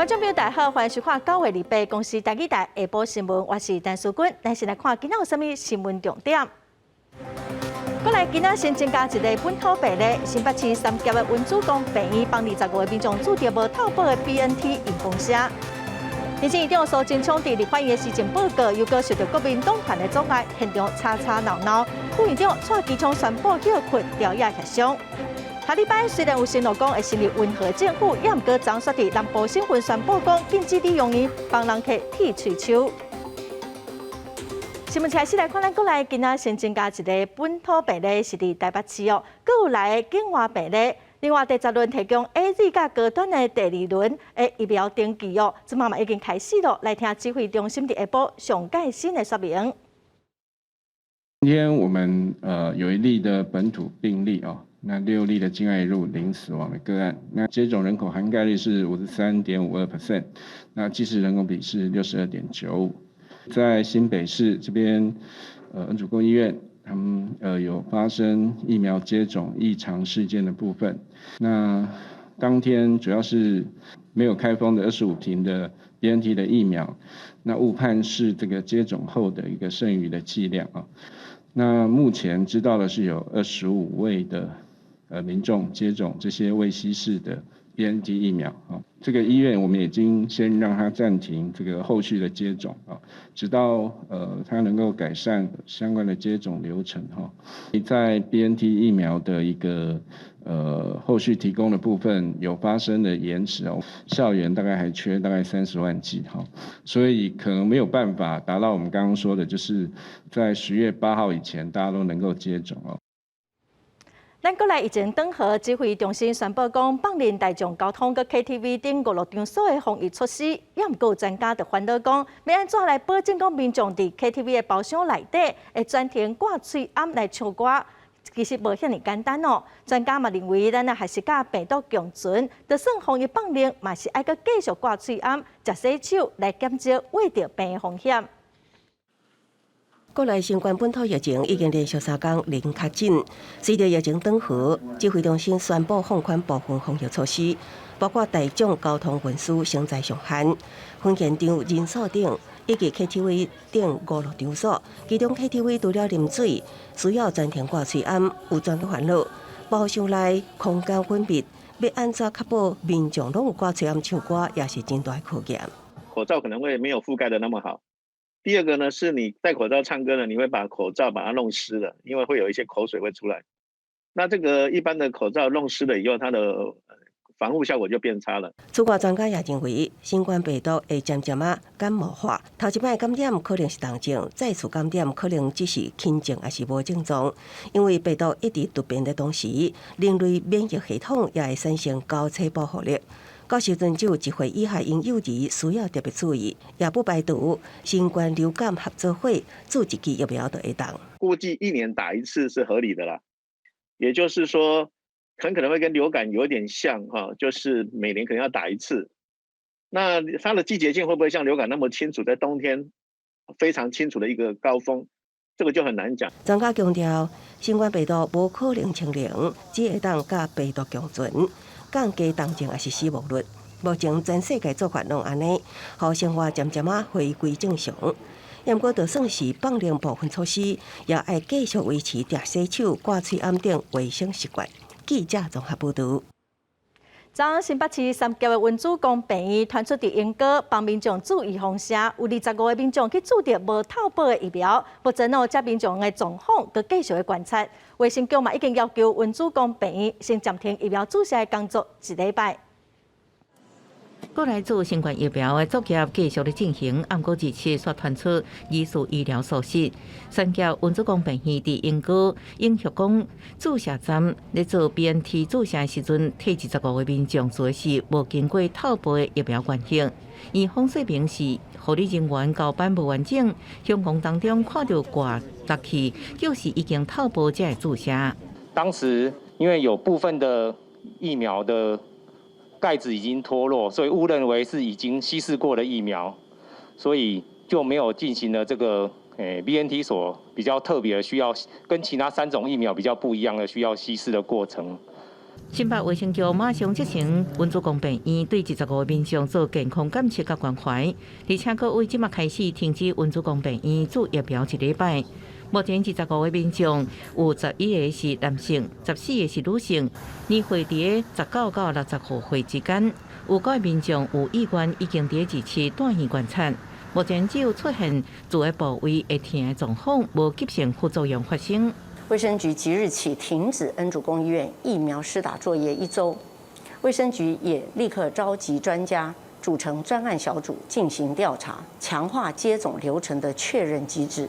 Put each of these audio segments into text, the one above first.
觀眾朋友大家好，歡迎收看9月28公視台語台下晡新聞，我是陳淑君。咱先來看今仔有啥物新聞重點。過來今仔新增加一个本土病例，新北市三峽的溫主公病院幫25個民眾注著無透保的 BNT 預防射。行政院長蘇貞昌佇立法院的施政報告，又閣受著國民黨團的阻礙，現場吵吵鬧鬧。副院長蔡其昌宣布歇睏朝野協商。下禮拜雖然有承諾講會成立溫和政府，也毋過昨煞佇南部省份宣布講禁止利用伊幫人客剃喙鬚。新聞開始來看，咱國內今仔新增加一个本土病例，是佇台北市哦，閣有來境外病例。另外，第十輪提供 AZ 佮高端的第二輪的疫苗登記哦，這馬嘛已經開始咯。來聽指揮中心佇下晡上蓋新的說明。今天我們有一例的本土病例哦，那六例的境外移入零死亡的個案，那接種人口涵蓋率是53.52%，那劑次人口比是62.95。在新北市這邊，恩主公醫院，他們有發生疫苗接種異常事件的部分。那當天主要是沒有開封的25瓶的 BNT 的疫苗，那誤判是這個接種後的一個剩餘的劑量啊。那目前知道的是有25位的民眾接種這些未稀釋的 BNT 疫苗啊。這個醫院我們已經先讓他暫停這個後續的接種啊，直到他能夠改善相關的接種流程哈。在 BNT 疫苗的一個後續提供的部分有發生的延遲哦，校園大概還缺大概30萬劑哈，所以可能沒有辦法達到我們剛剛說的，就是在10月8號以前大家都能夠接種哦。咱國內疫情長和指揮中心宣布講，放任大眾交通佮 KTV 等娛樂場所的防疫措施，也毋過有專家就煩惱講，欲按怎來保證講民眾佇 KTV 的包廂內底會專程掛喙罨來唱歌，其實無遐爾簡單哦。專家嘛認為，咱啊還是佮病毒共存，就算防疫放任，嘛是愛閣繼續掛喙罨、食洗手來減少患著病的風險。國內新冠本土疫情已經連續3工零確診，隨著疫情轉好，指揮中心宣布放寬部分防疫措施，包括大眾交通運輸升載上限、婚宴場人數等，以及 KTV 等娛樂場所。其中 KTV 除了啉水需要專程掛喙罨，有專家煩惱，包廂內空間緊密，欲按怎確保民眾攏有掛喙罨唱歌，也是真大考驗。口罩可能會沒有覆蓋得那麼好。第二個呢，是你戴口罩唱歌呢，你會把口罩把它弄濕了，因為會有一些口水會出來。那這個一般的口罩弄濕了以後，它的防護效果就變差了。此外，專家也認為，新冠病毒會漸漸仔感冒化，頭一擺感染可能是重症，再次感染可能只是輕症抑是無症狀。因為病毒一直突變的同時，人類免疫系統也會產生交叉保護力。到時陣只有1歲以下嬰幼兒需要特別注意，也不排除新冠流感合做伙注一劑疫苗就會當。估計一年打一次是合理的啦，也就是說，很可能會跟流感有點像哈，就是每年可能要打一次。那它的季節性會不會像流感那麼清楚？在冬天非常清楚的一個高峰，這個就很難講。專家強調，新冠病毒無可能清零，只會當佮病毒共存。降低重症抑是死亡率，目前全世界做法攏按呢，予生活漸漸仔回歸正常。毋過，就算是放寬部分措施，也愛繼續維持定洗手、掛喙罨等衛生習慣。記者綜合報導。昨新北市三峽的溫主公病院傳出佇鶯歌幫民眾注預防射，有25個民眾去注著無透保的疫苗。目前哦，這民眾的狀況閣繼續咧觀察。衛生局嘛已經要求溫主公病院先暫停疫苗注射的工作一禮拜。國內注新冠疫苗的作業繼續咧進行，毋過日前煞傳出疑似醫療疏失。三峽溫主公病院佇鶯歌永學宮注射站咧做 BNT 注射的時陣，替25個民眾注的是無經過透保的疫苗原型。院方說明是護理人員交班無完整，相框當中看著掛六氣，就是已經透保才會注射。當時因為有部分的疫苗的蓋子已經脫落，所以誤認為是已經稀釋過的疫苗，所以就沒有進行了這個BNT 所比較特別的需要跟其他三種疫苗比較不一樣的需要稀釋的過程。新北衛生局馬上責成溫主公病院對25個民眾做健康監測佮關懷，而且閣為這馬開始停止溫主公病院注疫苗一禮拜。目前25個民眾有11個是男性，14個是女性，年歲佇19到65歲之間。有九個民眾有意願已經佇27住院觀察。目前只有出現注的部位會疼的狀況，無急性副作用發生。衛生局即日起停止恩主公醫院疫苗施打作業一週，衛生局也立刻召集專家組成專案小組進行調查，強化接種流程的確認機制。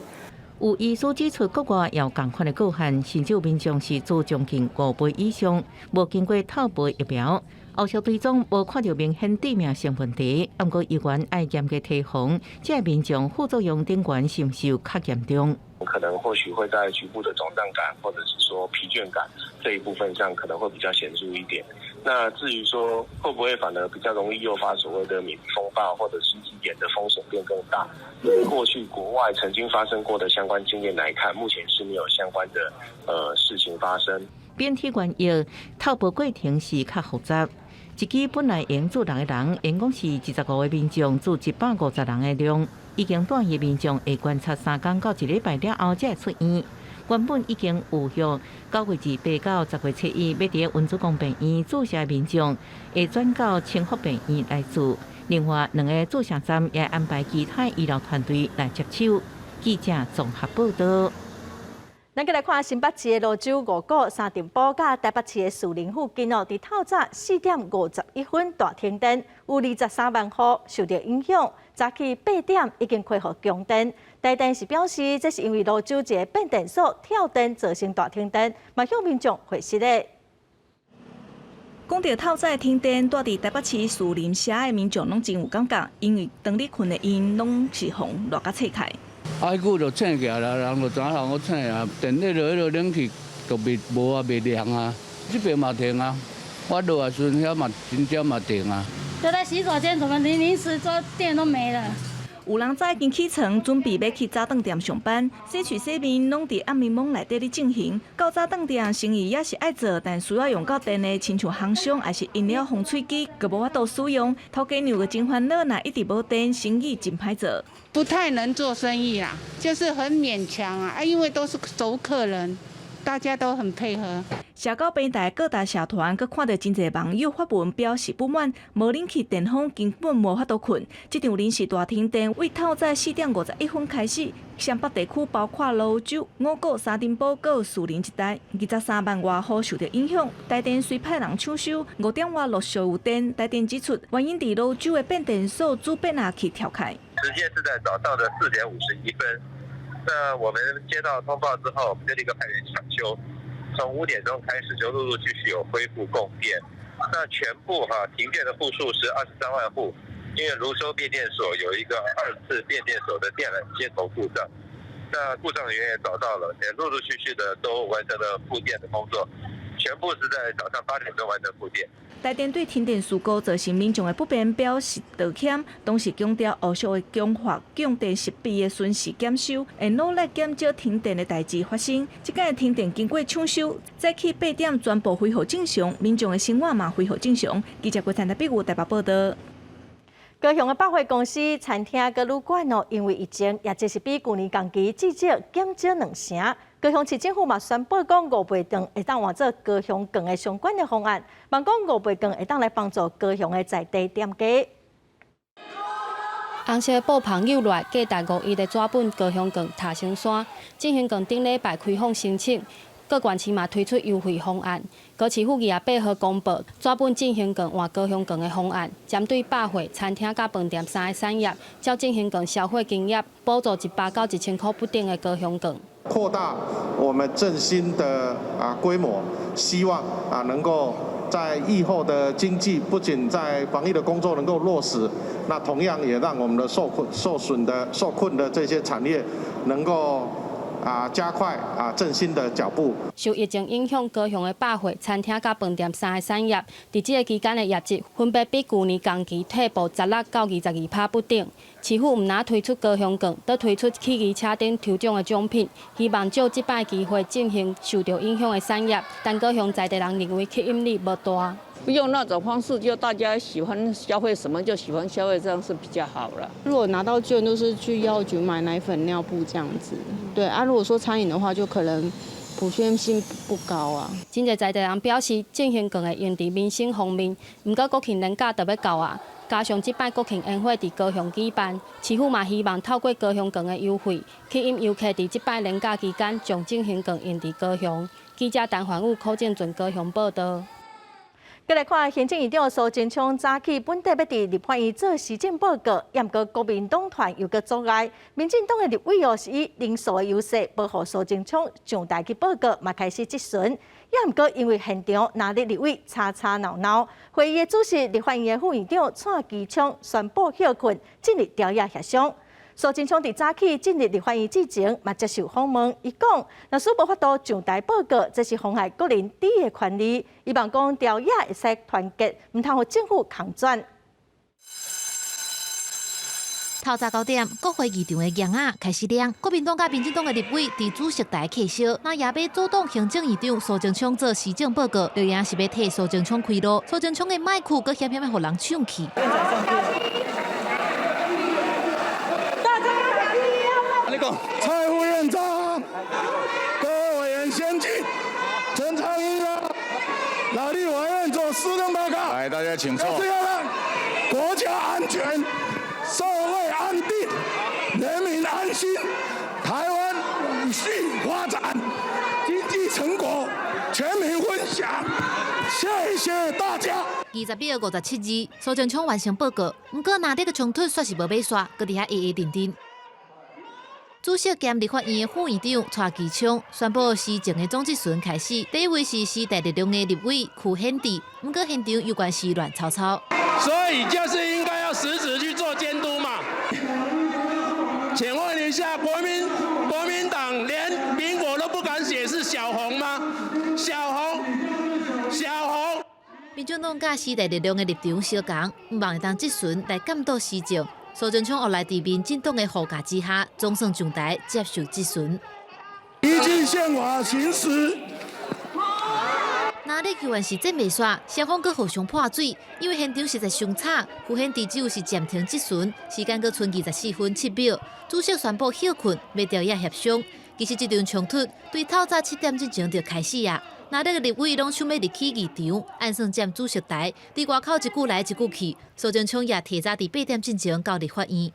有醫師指出，國外有仝款的個案，甚至有民眾是注將近五倍以上，無經過透薄疫苗，後續追蹤無看著明顯致命性問題。毋過醫院愛嚴格提防，這民眾副作用頂懸是毋是有較嚴重？可能或許會在局部的腫脹感，或者是說疲倦感這一部分上可能會比較顯著一點。那至於說會不會反而比較容易誘發所謂的免疫風暴或者心肌炎的風險變更大？以過去國外曾經發生過的相關經驗來看，目前是沒有相關的事情發生。變體原液透薄過程是較複雜，一支本來用注六個人，應講是25個民眾注150人的量。已經住院的民眾會觀察3工到一禮拜了後才會出院。原本已經預約9月28到10月7日欲佇溫主公病院注射的民眾，會轉到青福病院來注。另外兩个注射站也安排其他醫療團隊來接手。記者綜合報道。咱閣來看新北市的蘆洲五股三重埔佮台北市的士林附近哦，佇透早4點51分大停電，有23萬戶受著影響。早起8點已經恢復供電。台電是表示，這是因為蘆洲一个變電所跳電造成大停電，嘛向民眾解釋的。講著透早停電，蹛佇台北市士林社的民眾攏真有感覺，因為當咧睏的𪜶攏是予熱甲醒開。啊，彼久就醒起來啦，人就知影我醒啊，電彼冷氣就袂無啊，袂涼啊。這邊嘛停啊，我落來時陣遐嘛真正嘛停啊。就在洗手間，怎麼臨時做電都沒了？有人早已經起床，準備欲去早頓店上班，洗喙洗面攏佇暗暝暝內底咧進行。到早頓店生意也是愛做，但需要用到電的，親像烘箱抑是飲料風吹機，閣無法度使用。頭家娘閣真煩惱，若一直無電，生意真歹做。不太能做生意啦，就是很勉強啊，因為都是熟客人，大家都很配合。社交平台各大社團，閣看著真濟網友發文表示不滿，無冷氣電風根本無法度睏。這場臨時大停電，為透早4點51分開始，雙北地區包括蘆洲、五股、三重埔、閣士林一帶，23萬外戶受著影響。台電隨派人搶修，5點外陸續有電。台電指出，原因佇蘆洲的變電所主變壓器跳開。時間是在早上的4點51分。那我們接到通報之後，我們就立刻派員搶修。從5點鐘開始就陸陸續續有恢復供電，那全部哈停電的戶數是23萬戶，因為蘆洲變電所有一個二次變電所的電纜接頭故障，那故障源也找到了，也陸陸續續的都完成了復電的工作，全部是在早上8點鐘完成復電。台電對停電事故造成民眾的不便表示道歉，同時強調後續會強化供電設備的巡視檢修，會努力減少停電的代誌發生。這擺停電經過搶修，早起8點全部恢復正常，民眾的生活嘛恢復正常。記者郭陳台北台北報道。高雄的百貨公司、餐廳佮旅館哦，因為疫情，業績是比舊年同期至少減少兩成。高雄市政府嘛宣布講，五倍券會當換做高雄券的相關的方案，望講五倍券會當來幫助高雄的在地店家。紅色布棚又來，價值5億的紙本高雄券塔成山，振興券頂禮拜開放申請，各縣市嘛推出優惠方案。高市府28號公布紙本振興券換高雄券的方案，針對百貨、餐廳佮飯店三个產業，照振興券消費金額補助100到1000箍不等的高雄券。擴大我們振興的規模，希望能夠在疫後的經濟，不僅在防疫的工作能夠落實，那同樣也讓我們的受困、受損的、受困的這些產業能夠加快振興的腳步。受疫情影響，高雄的百貨、餐廳佮飯店三个產業，佇這个期間的業績分別比舊年同期退步16到22%不等。市府毋但推出高雄券，閣推出汽機車頂抽獎的獎品，希望藉這擺機會振興受著影響的產業。但高雄在地人認為吸引力無大。用那種方式，就大家喜歡消費什麼就喜歡消費，這樣是比較好了。如果拿到券，都是去藥局買奶粉、尿布這樣子。對啊，如果說餐飲的話，就可能普遍性不高啊。真濟在地人表示，振興券會用佇民生方面，毋過國慶連假就欲到啊，加上這擺國慶煙火佇高雄舉辦，市府嘛希望透過高雄券的優惠，吸引遊客佇這擺連假期間將振興券用佇高雄。記者陳環武、柯正俊高雄報道。閣來看行政院長蘇貞昌早起本底欲佇立法院做施政報告，毋過國民黨團又閣阻礙，民進黨的立委哦是以人數的優勢，無予蘇貞昌上台去報告，嘛開始質詢。也毋過因為現場藍綠立委吵吵鬧鬧，會議的主席立法院的副院長蔡其昌宣布歇睏，進入朝野協商。蘇貞昌佇早起進入立法院之前，嘛接受訪問，伊講，若使無法度上台報告，這是妨害個人第一的權利。希望講朝野會使團結，毋通予政府空轉。透早9點，國會議場的熒仔開始亮。國民黨佮民進黨的立委佇主席台客席，那也欲阻擋行政院長蘇貞昌做施政報告，綠營是欲替蘇貞昌開路。蘇貞昌的麥克閣險險予人搶去。你講，蔡副院長，各位委員先進，陳昌義啊，來立法院做施政報告。來，大家請坐。就是要讓國家安全、社會安定、人民安心，台灣永續發展，經濟成果全民分享。謝謝大家。20秒57字，蘇貞昌完成報告。毋過，藍綠的衝突煞是無欲煞，閣佇遐下下陣陣。主席兼立法院的副院長蔡其昌宣布施政的總質詢開始。第一位是時代力量的立委柯顯智，毋過現場猶原是亂糟糟。所以就是應該要實質去做監督嘛。請問一下，國民黨連民國都不敢寫是小紅嗎？小紅，小紅。民進黨佮時代力量的立場相仝，毋望會當質詢來監督施政。蘇貞昌後來佇民進黨的護駕之下，總算上台接受質詢。依據憲法行使。藍綠猶原是戰袂煞，雙方閣互相潑水，因為現場實在傷吵，邱顯智只有是暫停質詢，時間閣賰24分7秒。主席宣布歇睏，欲朝野協商。其實這場衝突對透早7點之前就開始啊。藍綠的立委攏想欲入去議場，按算佔主席台，佇外口一句來一句去。蘇貞昌也提早佇8點進前到立法院。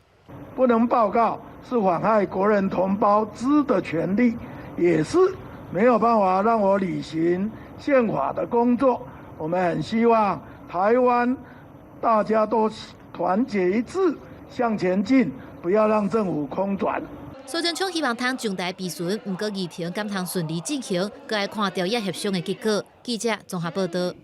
不能報告是妨害國人同胞知的權利，也是沒有辦法讓我履行憲法的工作。我們很希望台灣大家都團結一致向前進，不要讓政府空轉。蘇貞昌希望通上台備詢，毋過議程敢通順利進行，閣愛看朝野協商的結果。記者綜合報道。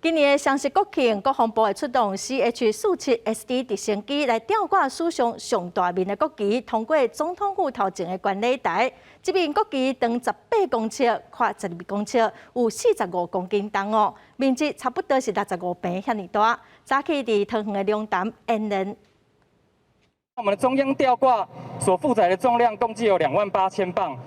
今年的雙十國慶，國防部會出動 CH-47SD 直升機來吊掛史上上大面的國旗，通過總統府頭前的觀禮台。這面國旗長18公尺，寬12公尺，有45公斤重哦，面積差不多是65坪遐爾大。早起佇桃園的龍潭演練。我們的中央吊掛所負載的重量共計有28,000磅。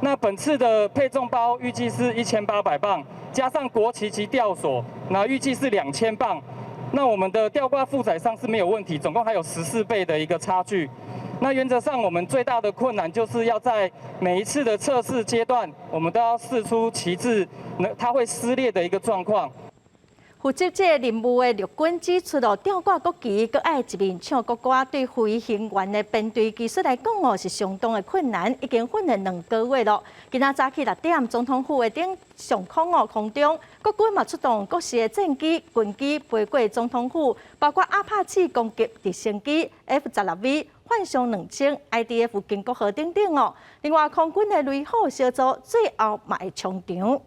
那本次的配重包預計是1800磅，加上國旗及吊索，那預計是2000磅。那我們的吊掛負載上是沒有問題，總共還有14倍的一個差距。那原則上，我們最大的困難就是要在每一次的測試階段，我們都要試出旗幟，那它會撕裂的一個狀況。負責這個任務的陸軍指出，哦，吊掛國旗，閣愛一面唱國歌，對飛行員的編隊技術來講哦，是相當的困難。已經訓練2個月咯。今仔早起6點，總統府的頂上空哦，空中國軍嘛出動各式的戰機、軍機飛過總統府，包括阿帕契攻擊直升機、F-16V、幻象2000、IDF 建國號等等哦。另外，空軍的雷虎小組最後嘛會衝場。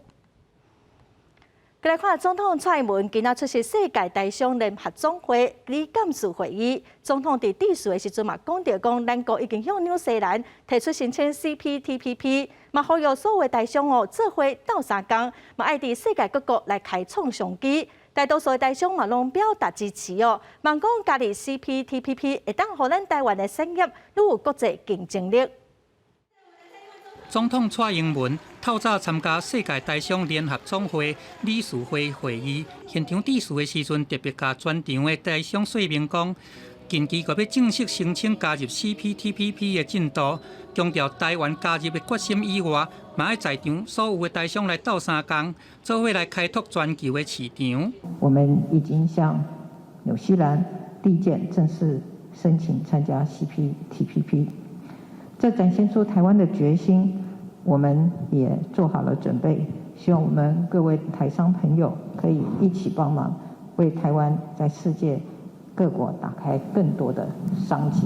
來看總統蔡英文今仔出席世界台商聯合總會理監事會議，總統佇致辭的時陣嘛，講著講，咱國已經向紐西蘭提出申請 CPTPP，嘛呼籲所有台商哦做伙鬥相共，嘛愛佇世界各國來開創商機。大多數的台商嘛攏表達支持哦，望講加入 CPTPP 會當予咱台灣的產業愈有國際競爭力。總統蔡英文透早參加世界台商聯合總會理事會會議，現場致辭的時陣，特別共全場的台商說明講，近期閣欲正式申請加入 CPTPP 的進度，強調台灣加入的決心以外，嘛愛在場所有的台商來鬥相共，做伙來開拓全球的市場。我們已經向紐西蘭遞件正式申請參加 CPTPP，這展現出台灣的決心。我們也做好了準備，希望我們各位台商朋友可以一起幫忙，為台灣在世界各國打開更多的商機。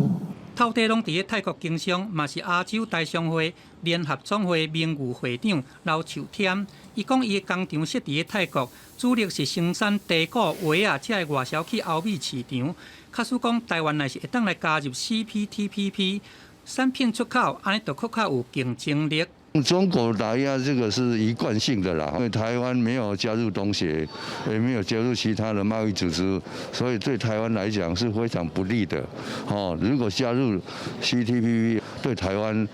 頭塊攏佇咧泰國經商，嘛是亞洲台商會聯合總會名譽會長劉樹添。伊講伊的工廠設佇咧泰國，主力是生產低古鞋仔，才會外銷去歐美市場。假使講台灣若是會當來加入 CPTPP，產品出口按呢就閣較有競爭力。中國打壓這個是一貫性的啦，因為台灣沒有加入東協，也沒有加入其他的貿易組織，所以對台灣來講是非常不利的。哦，如果加入 CPTPP，對台灣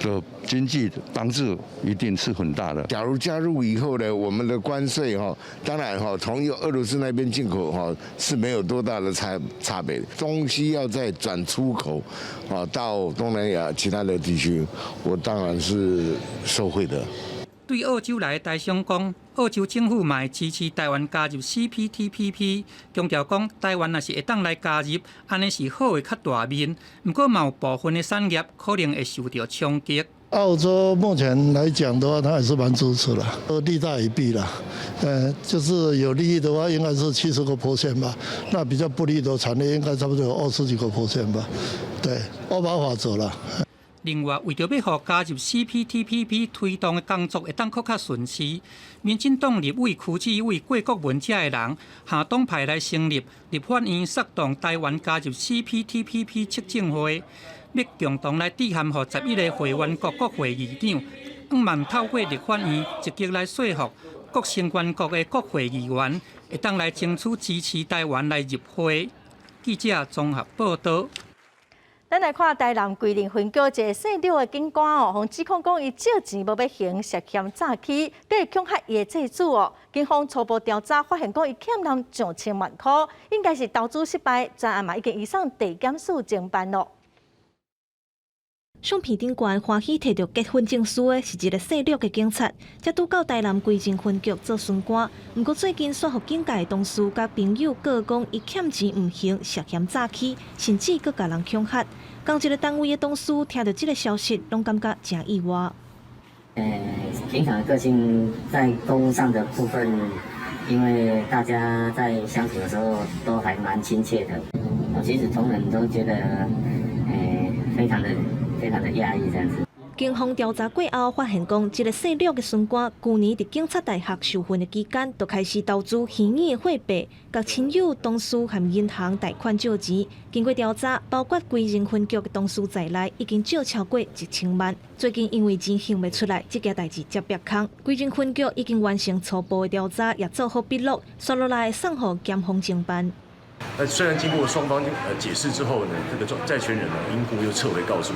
的經濟幫助一定是很大的。假如加入以後呢，我們的關稅哈，當然哈，從俄羅斯那邊進口哈是沒有多大的差別，東西要再轉出口啊到東南亞其他的地區，我當然是受惠的。對澳洲來的台商講，澳洲政府嘛會支持台灣加入 CPTPP，強調講台灣若是會當來加入，按呢是好的較大面。毋過嘛有部分的產業可能會受著衝擊。澳洲目前來講的話，他也是蠻支持的，利大於弊啦。就是有利益的話，應該是70% 吧。那比較不利的產業，應該差不多有20幾個 percent 吧。對，奧巴法則啦。另外，為著欲予加入 CPTPP 推動的工作會當閣較順遂，民進黨立委柯志偉、郭國文遮的人下黨派來成立立法院策動台灣加入 CPTPP 策進會，欲共同來致函予11個會員國國會議長，向望透過立法院積極來說服各成員國的國會議員，會當來爭取支持台灣來入會。記者綜合報導。咱來看台南歸仁分局一个姓劉的警官哦，予指控講伊借錢無欲還，涉嫌詐欺，閣會恐嚇伊的債主哦。警方初步調查發現，講伊欠人上千萬箍，應該是投資失敗，專案嘛已經移送地檢署偵辦咯。相片頂懸歡喜提著結婚證書的是一个姓劉的警察，才拄到台南歸仁分局做巡官。毋過最近煞予警界同事佮朋友告講，伊欠錢毋還，涉嫌詐欺，甚至閣共人恐嚇。仝一个單位的同事聽著這个消息，攏感覺誠意外。警長的個性在公務上的部分，因為大家在相處的時候都還蠻親切的，我其實同仁都覺得，非常的訝異，這樣子。警方調查過後，發現講，這个姓劉的巡官，舊年佇警察大學受訓的期間，就開始投資虛擬的貨幣，共親友、同事和銀行貸款借錢。經過調查，包括歸仁分局的同事在內，已經借超過1000萬。最近因為錢還袂出來，這件代誌才煏空。歸仁分局已經完成初步的調查，也做好筆錄，紲落來送予檢方偵辦。那雖然經過雙方解釋之後呢，這個債權人呢因故又撤回告訴，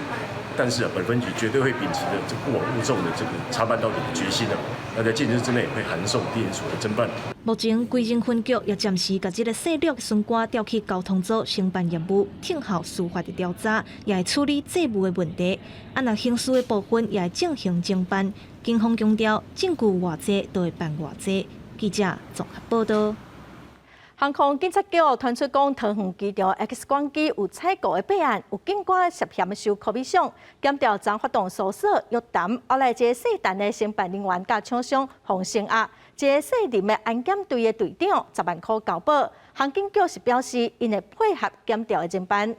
但是啊，本分局絕對會秉持著這不枉勿縱的這個查辦到底的決心啊，那在近日之內會函送地檢署來偵辦。目前歸仁分局也暫時共這个姓劉的巡官調去交通組承辦業務，聽候司法的調查，也會處理債務的問題。啊，若刑事的部分也會進行偵辦。警方強調，證據偌濟就會辦偌濟。記者綜合報導。航空警察局傳出講，桃園機場 X 光機有採購的弊案，有警官涉嫌收 commission，檢調昨發動搜索約談，後來一个姓陳的承辦人員佮廠商馮承壓，一个姓林的安檢隊的隊長10萬箍交保。航警局是表示，𪜶會配合檢調的偵辦。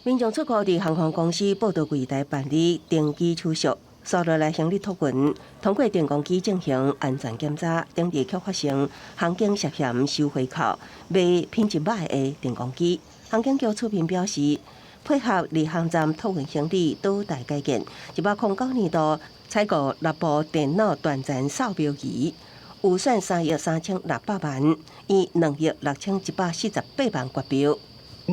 民眾出庫佇航空公司報到櫃台辦理登機手續。紲落來行李託運，通過電光機進行安全檢查，頂日卻發生航警涉嫌收回扣賣品質䆀的電光機。航警局出面表示，配合離航站託運行李倒帶改建，109年度採購六部電腦斷層掃描儀，預算3億3600萬，以2億6148萬決標。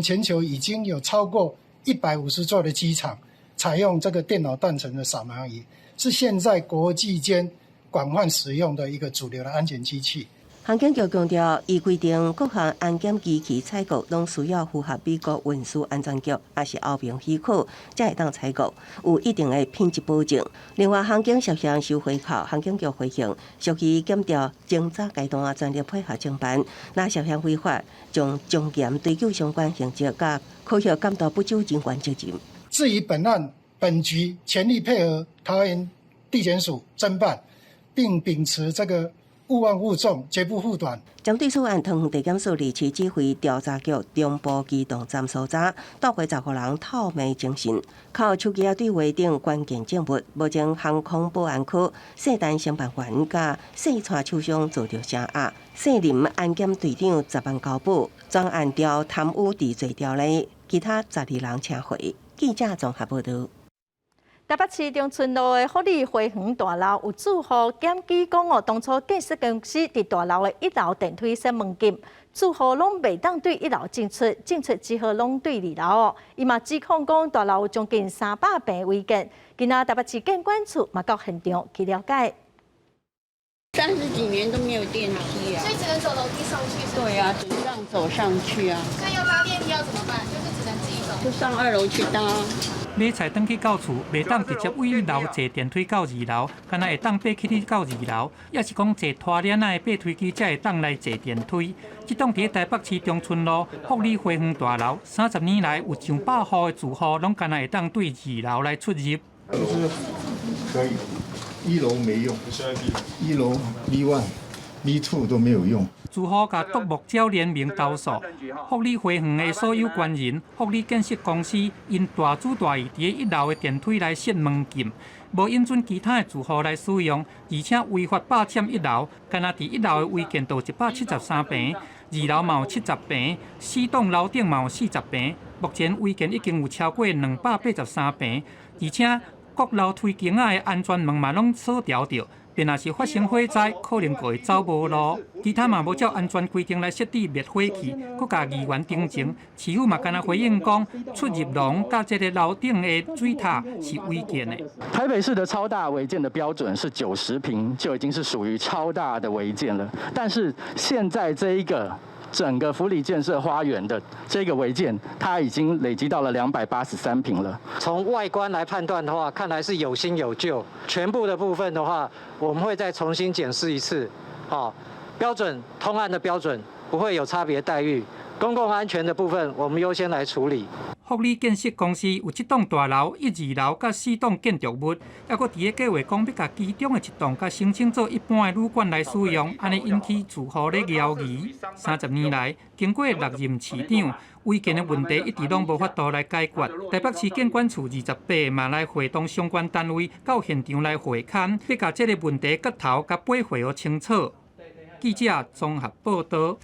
全球已經有超過150座的機場採用這個電腦斷層的掃描儀，是現在國際間廣泛使用的一個主流的安檢機器。航警局強調，依規定各項安檢機器採購攏需要符合美國運輸安全局，抑是歐盟許可，才會當採購，有一定的品質保證。另外，航警涉嫌收回扣，航警局回應，屬於檢調偵查階段，全力配合偵辦。若涉嫌違法，將從嚴追究相關刑責，佮科學監督不周人員責任。至於本案，本局全力配合桃園地檢署偵辦，並秉持這個勿忘勿縱，絕不護短。針對此案，桃園地檢署二市指揮調查局中部機動站搜查，斗過15人透明偵訊，靠手機仔對話等關鍵證物。目前航空保安科姓陳承辦員佮姓蔡廠商遭著聲押，姓林安檢隊長10萬交保，專案調貪污治罪條例，其他12人請回。記者綜合報道。台北市中村路的福利花園大樓有住戶檢舉講哦，當初建設公司佇大樓的一樓電梯設門禁，住戶攏袂當對一樓進出，進出只好攏對二樓哦。伊嘛指控講大樓有將近300坪違建，今仔台北市建管處嘛到現場去了解。 30幾年都沒有電梯啊，所以只能走樓梯上去。對啊，只能這樣走上去啊。所以要搭電梯要怎麼辦？就是只能自己走。就上二樓去搭。買菜轉去到厝，袂當直接對一樓坐電梯到二樓，干焦會當爬起去到二樓，抑是講坐拖鏈仔的爬梯機才會當來坐電梯。這棟佇台北市中村路福利花園大樓，30年來有上百戶的住戶攏干焦會當對二樓來出入。就是可以，一樓沒用，一樓 B1、B2 都沒有用。住戶共獨木鳥聯名投訴，福利花園的所有權人、福利建設公司，𪜶大主大意佇一樓的電梯來設門禁，無允准其他的住戶來使用，而且違法霸佔一樓，干焦佇一樓的違建就173坪，二樓嘛有70坪，四棟樓頂嘛有40坪，目前違建已經有超過283坪，而且各樓梯間仔的安全門嘛攏鎖牢著。便若是發生火災，可能就會走無路。其他嘛無照安全規定來設置滅火器，閣共議員陳情，市府嘛干焦回應講，出入廊佮這个樓頂的水塔是違建的。台北市的超大違建的標準是90坪，就已經是屬於超大的違建了。但是現在這一個整個福利建設花園的這個違建，它已經累積到了283坪了。從外觀來判斷的話，看來是有新有舊。全部的部分的話，我們會再重新檢視一次。好，標準通案的標準不會有差別待遇。公共安全的部分，我們優先來處理。福利建設公司有這棟大樓一、二樓佮四棟建築物，猶閣佇咧計劃講欲共其中的一棟共申請做一般的旅館來使用，按呢引起住戶咧懷疑。30年來，經過六任市長，違建的問題一直攏無法度來解決。台北市建管處28嘛來會同相關單位到現場來會勘，欲共這个問題結頭共背回予清楚。記者綜合報道。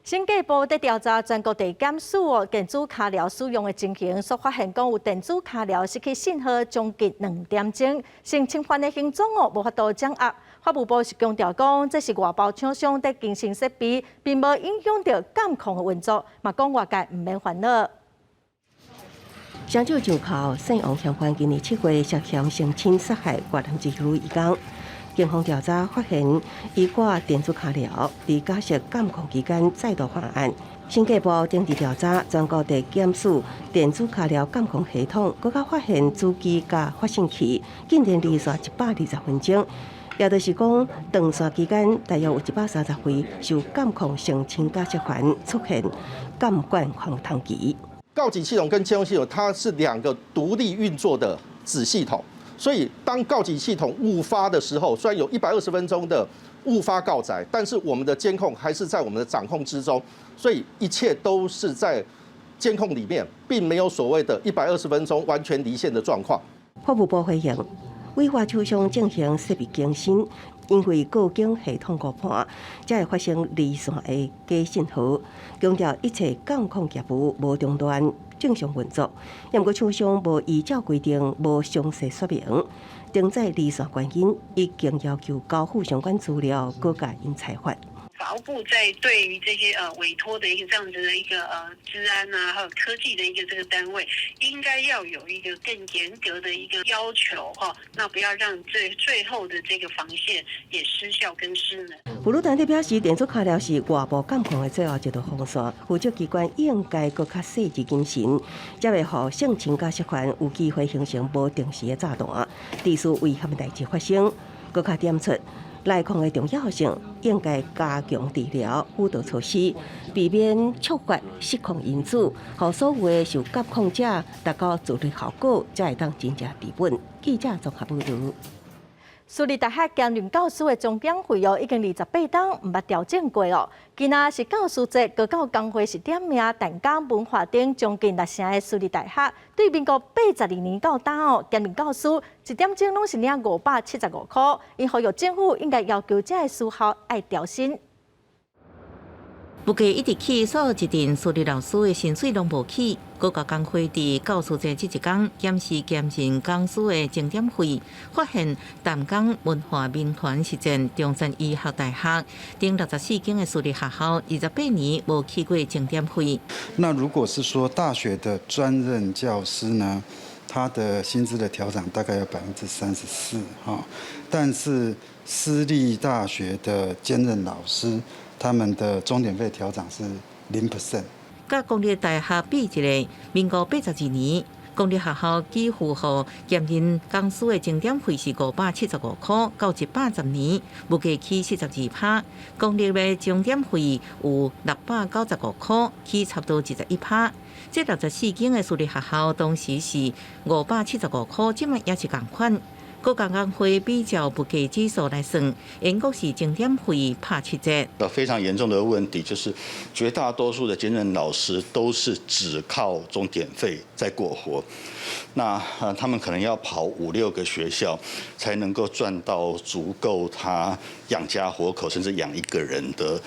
審計部佇調查全國地檢署哦電子跤鐐使用的情形，所發現講有電子跤鐐失去信號將近2點鐘，性侵犯的行蹤哦無法度掌握。法務部是強調講，這是外包廠商佇更新設備，並無影響著監控的運作，嘛講外界毋免煩惱。雙手上銬，姓王嫌犯今年7月涉嫌性侵殺害越南籍女移工。警方調查發現，伊掛電子跤鐐，佇假釋監控期間再度犯案。審計部頂日調查全國地檢署電子跤鐐監控系統，閣較發現主機佮發訊器竟然離線120分鐘，也就是講，斷線期間大約有130位受監控性侵假釋犯出現監管空窗期。告警系統跟監控系統，它是兩個獨立運作的子系統。所以，當告警系統誤發的時候，雖然有120分鐘的誤發告載，但是我們的監控還是在我們的掌控之中，所以一切都是在監控裡面，並沒有所謂的一百二十分鐘完全離線的狀況。法務部回應，規劃廠商進行設備更新，因為告警系統誤判，才會發生離線的假信號。強調一切監控業務無中斷，正常運作。毋過廠商無依照規定，無詳細說明，停載離線原因，已經要求交付相關資料，閣共𪜶裁罰。法務部在對於這些委託的一個這樣子的一個資安啊，還有科技的一個這個單位，應該要有一個更嚴格的一個要求哈，那不要讓最最後的這個防線也失效跟失能。婦女團體表示，電子腳鐐是外部監控的最後一道防線，負責機關應該閣較細緻謹慎，才袂予性侵佮涉犯有機會形成無定時的炸彈，致使危險的代誌發生。閣較點出內控的重要性，應該加強治療輔導措施，避免觸發失控因子，予所有的受監控者達到自律效果，才會當真正治本。記者綜合報導。私立大學兼任教師的鐘點費哦，已經28冬毋捌調整過哦。今仔是教師節，高教工會是點名淡江文化頂將近六成的私立大學，對民國82年到今哦，兼任教師一點鐘攏是領575箍，𪜶呼籲政府應該要求這个私校愛調薪。物價一直起，所有一陣私立老師的薪水攏無起。高教工會佇教師節這一工檢視兼任講師的鐘點費，發現淡江文化民團實踐中山醫學大學等64間的私立學校，28年無起過鐘點費。那如果是說大學的專任教師呢，他的薪資的調整大概有34%哈，但是私立大學的兼任老師，他們的鐘點費調漲是0%。佮公立大學比一下，民國82年，公立學校給付予兼任講師的鐘點費是575箍，到110年物價起42%，公立的鐘點費有695箍，起差不多21%。這64間的私立學校當時是575箍，這馬也是仝款。高教工會比照物價指數來算，英國是鐘點費拍7折。非常嚴重的問題就是，絕大多數的兼任老師都是只靠鐘點費在過活。那他們可能要跑五六個學校，才能夠賺到足夠他養家活口，甚至養一個人的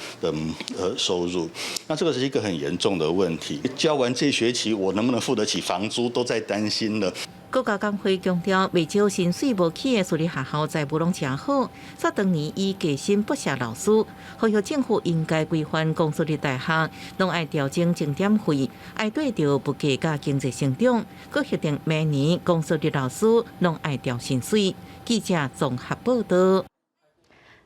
收入。那這個是一個很嚴重的問題。教完這學期，我能不能付得起房租，都在擔心了。高教工會強調，袂少薪水無起的私立學校財務攏誠好，煞當年以低薪剝削老師，呼籲政府應該規範公私立大學，攏愛調整鐘點費，愛對著物價佮經濟成長，閣協定明年公私立老師攏愛調薪水。記者綜合報導。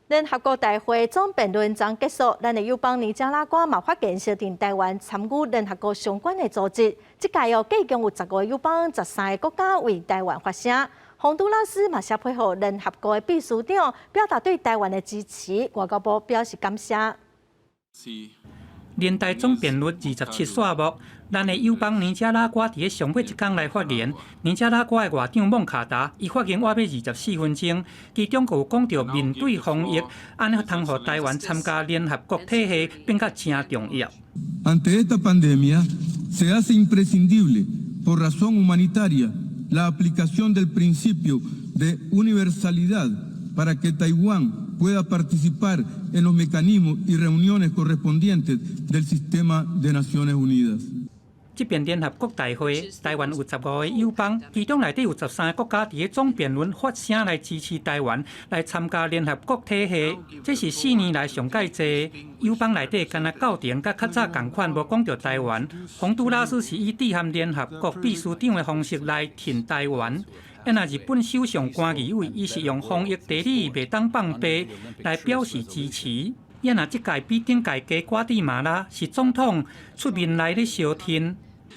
聯合國大會總辯論昨結束，咱的友邦尼加拉瓜嘛發言相挺台灣參與聯合國相關的組織。這屆哦，計共有15個友邦、13個國家為台灣發聲。洪都拉斯嘛寫批予聯合國的秘書長，表達對台灣的支持。外交部表示感謝。聯大總辯論27煞幕，咱的友邦尼加拉瓜佇咧上尾一工來發言。尼加拉瓜的外長孟卡達，伊發言倚欲24分鐘，其中閣有講著面對防疫，按呢通予台灣參加聯合國體系變甲誠重要。 Ante esta pandemia se hace imprescindible por razón humanitaria la aplicación del principio de universalidad para que Taiwán pueda participar en los mecanismos y reuniones correspondientes del sistema de Naciones Unidas。這遍聯合國大會，台灣有15個友邦，其中內底有13個國家佇咧總辯論發聲來支持台灣來參加聯合國體系。這是4年來上蓋濟友邦內底，敢若教廷佮較早仝款，無講著台灣。洪都拉斯是以致函聯合國秘書長的方式來挺台灣。啊，若日本首相菅義偉，伊是用防疫地理袂當放白來表示支持。啊，若這屆比頂屆低瓜地馬拉是總統出面來咧相挺。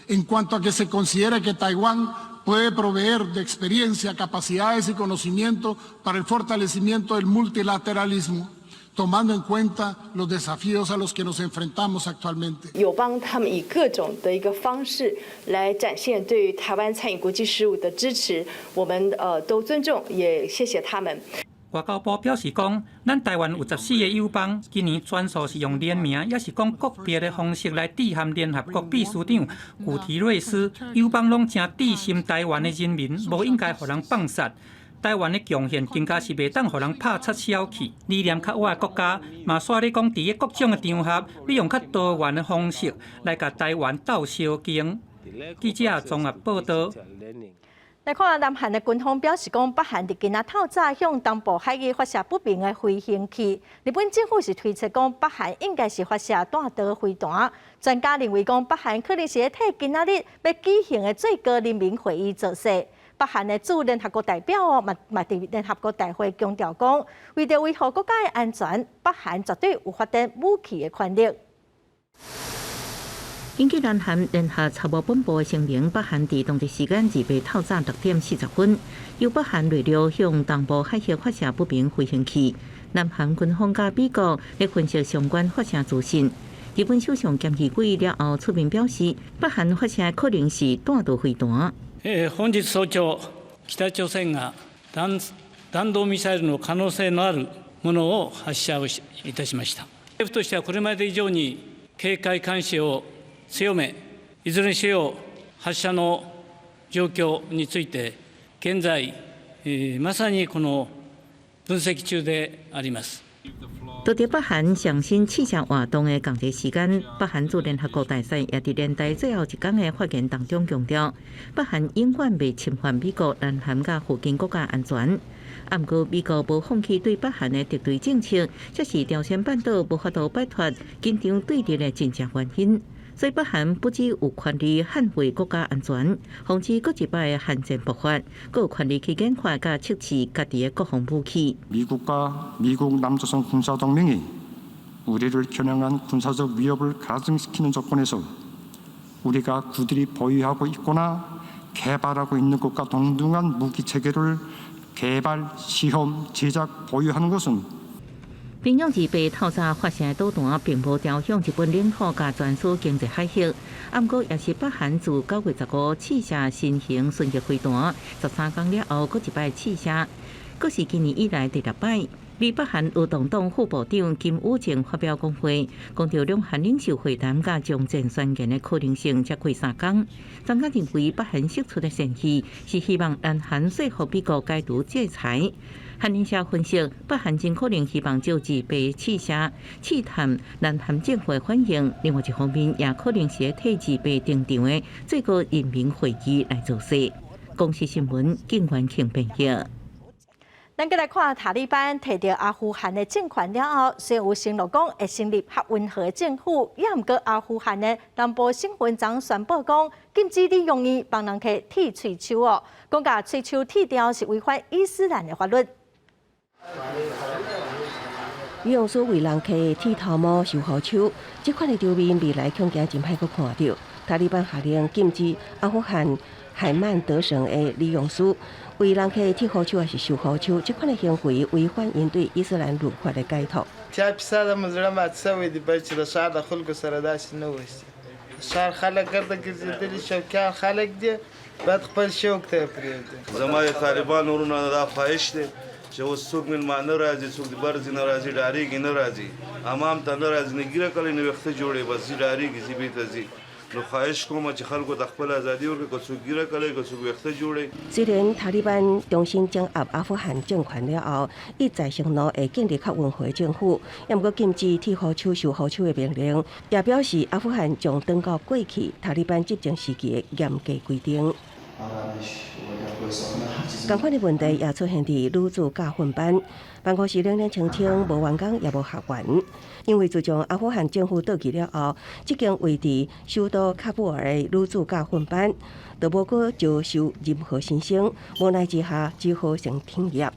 En cuanto a que se considere que Taiwán puede proveer de experiencia, capacidades y conocimiento para el fortalecimiento del multilateralismo, tomando en cuenta los desafíos a los que nos enfrentamos actualmente。友邦他們以各種的一個方式來展現對於台灣參與國際事務的支持，我們都尊重，也謝謝他們。外交部表示講，咱台灣有14個友邦，今年全數是用聯名，抑是講個別的方式來致函聯合國秘書長古提瑞斯，友邦攏誠致心台灣的人民，無應該予人放殺。台灣的強憲更加是袂當予人拍插小去。理念較倚的國家嘛，煞咧講佇咧各種的場合，利用較多元的方式來共台灣鬥相共。記者綜合報道。來看南韓的軍方表示講，北韓佇今仔透早向東部海域發射不明的飛行器。日本政府是推測講，北韓應該是發射彈道飛彈。專家認為講，北韓可能是咧替今仔日欲舉行的最高人民會議造勢。北韓的駐聯合國代表哦，嘛嘛佇聯合國大會強調講，為著維護國家的安全，北韓絕對有發展武器的權力。根據南韓聯合參謀本部的聲明，北韓佇當地時間28透早6點40分，由北韓內陸向東部海域發射不明飛行器。南韓軍方佮美國咧分析相關發射資訊。日本首相菅義偉了後出面表示，北韓發射可能是彈道飛彈。本日早朝、北朝鮮が弾道ミサイルの可能性のあるものを発射をいたしました。政府としてはこれまで以上に警戒監視を強め、いずれにせよ発射の状況について、現在、まさにこの分析中であります。佇北韓上新試射活動的仝一個時間，北韓駐聯合國大使也佇聯大最後一工的發言當中強調，北韓永遠袂侵犯美國、南韓佮附近國家安全。毋過美國無放棄對北韓的敵對政策，這是朝鮮半島無法度擺脫緊張對立的真正原因。所以北韓不只有權利捍衛國家安全，防止閣一擺的韓戰爆發，閣有權利去研發佮測試家己的國防武器。 미국과 미국 남조선 군사동맹이 우리를 겨냥한 군사적 위협을 가중시키는 조건에서 우리가 그들이 보유하고 있거나 개발하고 있는 것과 동등한 무기 체계를 개발, 시험, 제작, 보유하는 것은 平壤28透早發射導彈，並無朝向日本領土佮專屬經濟海域。毋過也是北韓自9月15試射新型巡弋飛彈，13工了後，閣一擺試射，閣是今年以來第六擺。而北韓勞動黨副部長金宇正發表講話，講著兩韓領袖會談佮終戰宣言的可能性才過3工。專家認為，北韓釋出的善意是希望南韓說服美國解除制裁。韓聯社分析，北韓真可能希望藉二八試射試探南韓政府的反應。另外一方面，也可能是替二八登場的最高人民會議來造勢。公視新聞，景元慶編譯。咱閣來看塔利班提著阿富汗的政權了後，雖然有承諾講會成立較溫和的政府，也毋過阿富汗的南部省份昨宣布講禁止理容院幫人客剃喙鬚哦，講共喙鬚剃掉是違反伊斯蘭的法律。理容師為人客剃頭毛、修鬍鬚，這款的場面未來恐驚真歹閣看著。塔利班下令禁止阿富汗海曼德省的理容師為人客剃鬍鬚抑是修鬍鬚，這款的行為違反𪜶對伊斯蘭律法的解讀。 چا پیسه ده زړه مات شوی دی بس چې د ښار د خلکو سره داسې نه وشي. ښار خلک ګرده ګرځېدلي شوقیان خلک دي، باید خپل شوق ته یې پرېږدي. زما د طالبانو وروڼو دا خواهش دی چې اوس څوک مېلمانه راځي، څوک د بر ځای نه راځي، ډارېږي نه راځي، حمام ته نه راځي، نه ږیره کوي نه ویښته جوړوي، بس ځي ډارېږي ځي بیرته ځي. نو خواهش کوم چې خلکو ته خپله ازادي ورکړي، که څوک ږیره کوي که څوک ویښته جوړوي。雖然塔利班重新掌握阿富汗政權了後，一再承諾會建立較溫和的政府，也毋過禁止剃鬍鬚、修鬍鬚的命令，也表示阿富汗將轉到過去塔利班執政時期的嚴格規定。仝款的問題也出現佇女子教訓班，辦公室冷冷清清，無員工也無學員。因為自從阿富汗政府倒去了後，這間位佇首都喀布爾的女子教訓班，就無閣招收任何新生，無奈之下只好先停業。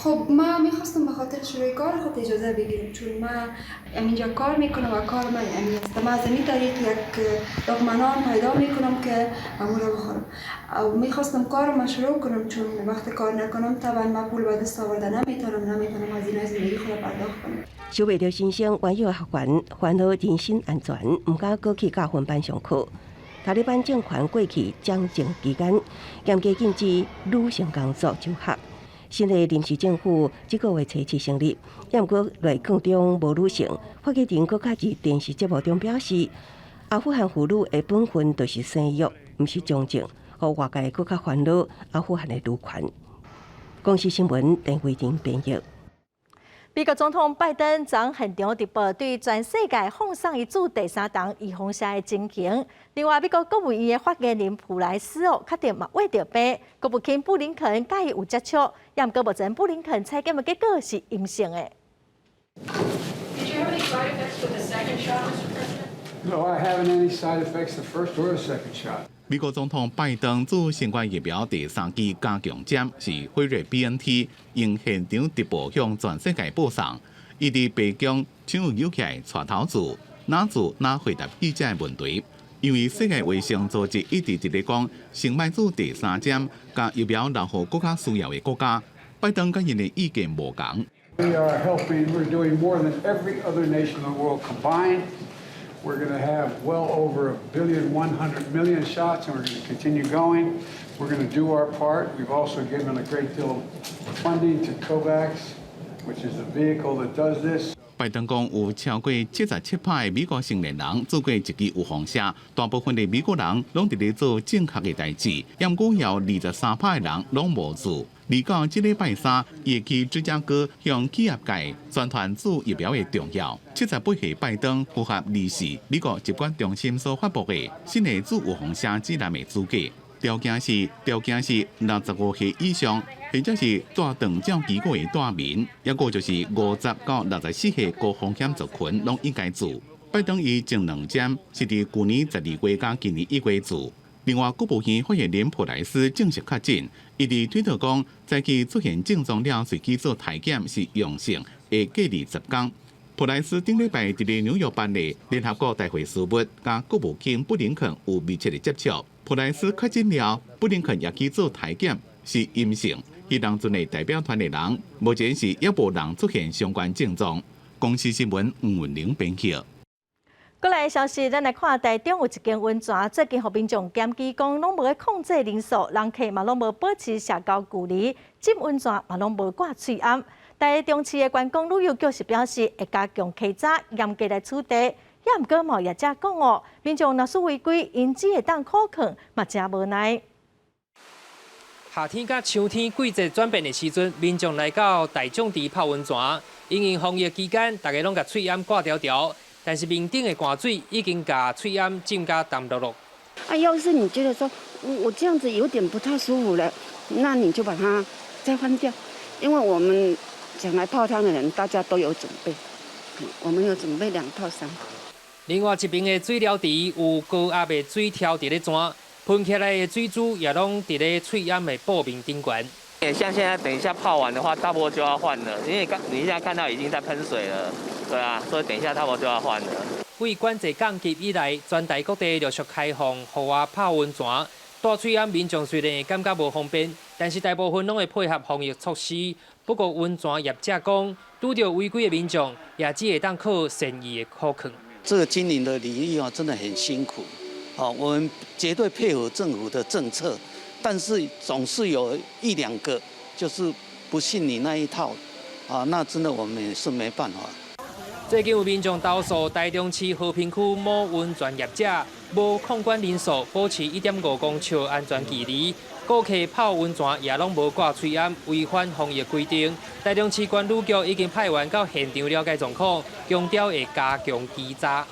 خب ما میخواستم به خاطر شروع کار خود اجازه بگیرم، چون ما اینجا کار میکنم و کار من یعنی است. ما از این طریق یک لقمه نان پیدا میکنم که امو را بخورم. میخواستم کار شروع کنم، چون وقتی کار نکنم طبعا ما پول به دست آورده نمیتونم، نمیتونم هزینه زندگی خود پرداخت کنم. 收袂著新生，原有學員煩惱人身安全，毋敢閣去教訓班上課。塔利班政權過去掌政期間，嚴格禁止女性工作就學。新的臨時政府這個月初七成立，也毋過內閣中無女性。發言人閣較佇電視節目中表示，阿富汗婦女的本分就是生育，毋是從政，予外界閣較煩惱阿富汗的女權。公視新聞鄧慧婷編譯。美國總統拜登昨現場直播，對全世界放送伊注第三針預防射的情形。另外，美國國務院的發言人普萊斯哦，確定嘛穢著病，國務卿布林肯佮伊有接觸，也毋過目前布林肯採檢的結果是陰性的。 Did you have any side effects with the second shot, Mr. President? No, I haven't any side effects the first or the second shot. 美國總統拜登注新冠疫苗第三劑加強針是輝瑞 BNT，用現場直播向全世界播送。伊佇白宮搶有起來帶頭做，哪做哪回答記者的問題。因為世界衛生組織一直佇咧講，先莫注第三針，共疫苗留予閣較需要的國家。拜登佮𪜶的意見無仝。 We are helping, we're doing more than every other nation in the world combined. We're going to have well over 1,100,000,000 shots, and we're going to continue going. We're going to do our part. We've also given a great deal of funding to COVAX, which is the vehicle that does this. 拜登講有超過77%的美國成年人注過一劑預防射，大部分的美國人攏佇咧做正確的代誌，毋過有23%的人攏無注。而到這禮拜三，伊會去芝加哥向企業界宣傳注疫苗的重要。78歲拜登符合24美國疾管中心所發布的新的注預防射指南的資格，條件是65歲以上，或者是蹛長照機構的蹛民，抑閣就是50到64歲高風險族群攏應該注。拜登伊前兩針是佇舊年12月佮今年1月注。另外，國務院發言人普萊斯證實確診，伊佇推特講，早起出現症狀了，隨去做體檢是陽性，會隔離10天。普萊斯頂禮拜佇咧紐約辦的聯合國大會事務，佮國務卿布林肯有密切的接觸。普萊斯確診了，布林肯也去做體檢是陰性。彼當陣的代表團的人，目前是猶無人出現相關症狀。公視新聞吳文玲編輯。過來消息，咱來看台中有一間溫泉，最近予民眾檢舉講，攏無咧控制人數，人客嘛攏無保持社交距離，浸溫泉嘛攏無掛喙罨。台中市的觀光旅遊局是表示，會加強稽查，嚴格來取締。也毋過嘛有業者講哦，民眾若是違規，𪜶只會當苦勸，嘛誠無奈。夏天佮秋天季節轉變的時陣，民眾來到大眾池泡溫泉，因為防疫期間，大家攏共喙罨掛牢牢，但是面頂的汗水已經共喙罨浸甲澹漉漉。啊，要是你覺得說我這樣子有點不太舒服了，那你就把它再換掉，因為我們想來泡湯的人，大家都有準備，我們有準備兩套三套。另外一邊的水療池有高壓的水柱佇咧轉，噴起來的水珠也攏佇咧喙罨的布面頂懸。像現在等一下泡完的話，差不多就要換了，因為剛你現在看到已經在噴水了，對啊，所以等一下差不多就要換了。為管制降級以來，全台各地陸續開放戶外泡溫泉。戴喙罨民眾雖然會感覺無方便，但是大部分攏會配合防疫措施。不過溫泉業者講，拄著違規的民眾，也只會當靠善意的苦勸。這個經營的領域啊，真的很辛苦。好，我們絕對配合政府的政策，但是總是有一兩個就是不信你那一套，啊，那真的我們也是沒辦法。最近有民眾投訴台中市和平區某溫泉業者無控管人數，保持1.5公尺安全距離，顧客泡溫泉也攏無掛喙罨，違反防疫規定。台中市觀旅局已經派員到現場了解狀況，強調會加強稽查。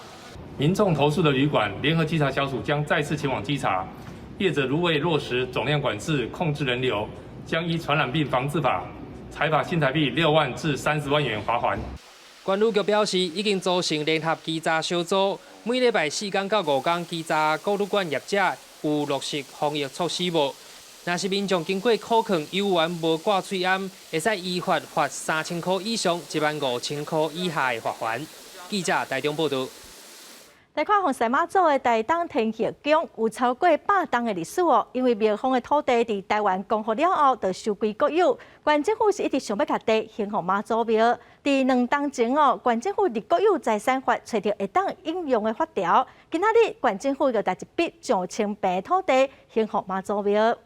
民眾投訴的旅館，聯合稽查小組將再次前往稽查。業者如未落實總量管制、控制人流，將依傳染病防治法，裁罰新台幣6萬至30萬元罰鍰。觀旅局表示，已經組成聯合稽查小組，每禮拜4工到5工稽查各旅館業者有落實防疫措施無？若是民眾經過苦勸猶原無掛喙罨，會使依法罰3000箍以上15,000箍以下的罰鍰。記者台中報導。來看鳳山媽祖的台東天后宮有超過100冬的歷史哦。因為廟方的土地佇臺灣光復了後就收歸國有，縣政府是一直想欲共地興予媽祖廟。佇2冬前哦，縣政府佇國有財產法揣著會當引用的法條，今仔日縣政府就沓一筆上千坪土地興予媽祖廟。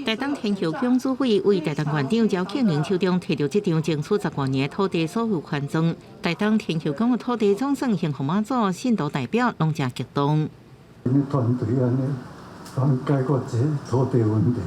台東天后宮主委為台東縣長趙慶麟手中提著這張爭取10外年的土地所有權狀。台東天后宮的土地總算興予媽祖，信徒代表攏誠激動。𪜶團隊按呢，幫解決這土地問題，